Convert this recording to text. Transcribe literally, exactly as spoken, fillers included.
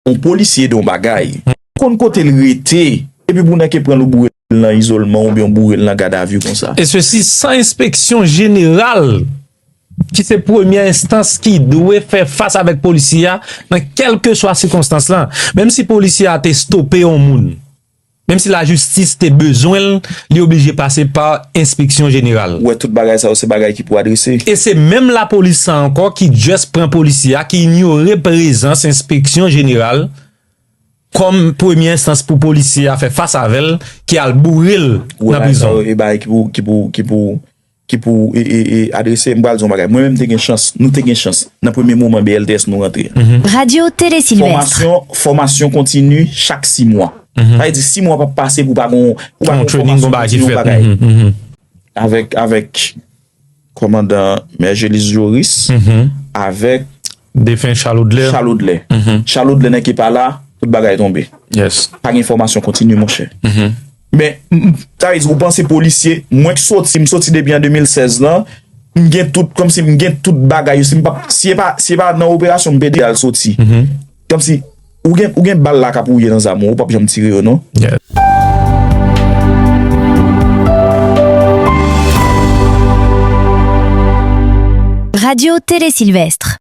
yon polisye de yon bagay, ou konn kote l rete, epi pou nèg pran l ou boure l nan izolman oubyen ou boure l nan gadavi konsa. E sesi san enspeksyon jeneral, ki se premyè enstans ki dwe fè fas avèk polisye a nan kèlkeswa sikonstans lan. Menm si polisye a te stope yon moun, menm si lajistis te bezwen l, li oblije pase pa enspeksyon jeneral. Ou wè, tout bagay sa yo, se bagay ki pou adrese. E se menm lapolis sa ankò ki just pran polisye a, ki inyore prezans enspeksyon jeneral kòm premye enstans pou polisye a fè fas avè l, ki al boure l nan prizon. Ou wè, bagay sa yo, e bagay ki pou, ki pou, ki pou, ki pou, e, e, e, adrese. M pral di yon bagay. Mwen menm te gen chans, nou te gen chans, nan premye moman B L T S nou rantre. Mhm. Radio Télé Sylvestre. Fòmasyon, fòmasyon kontini chak sis mwa. Mhm. Sa vle di, sis mwa p ap pase pou pa gon, pou pa gon training, gon bagay ki fèt. Mhm, mhm. Avèk, avèk kòmandan Mergelis Joris, mhm, avèk defen Charles Audlaire. Charles Audlaire. Mhm. Charles Audlaire nan ki pa la, tout bagay tonbe. Yes. Pa gen fòmasyon kontini, monchè. Mhm. Men, m, m, sa vle di, ou panse polisye, mwen ki soti, m soti depi an de mil sèz lan, m gen tout, kòmsi m gen tout bagay yo, si m pa, si e pa, si e pa nan operasyon m pede al soti. Mhm. Kòmsi, ou gen, ou gen bal la k ap wouye nan zam ou, ou p ap janm tire yo, non? Yeah. Radio Télé Sylvestre.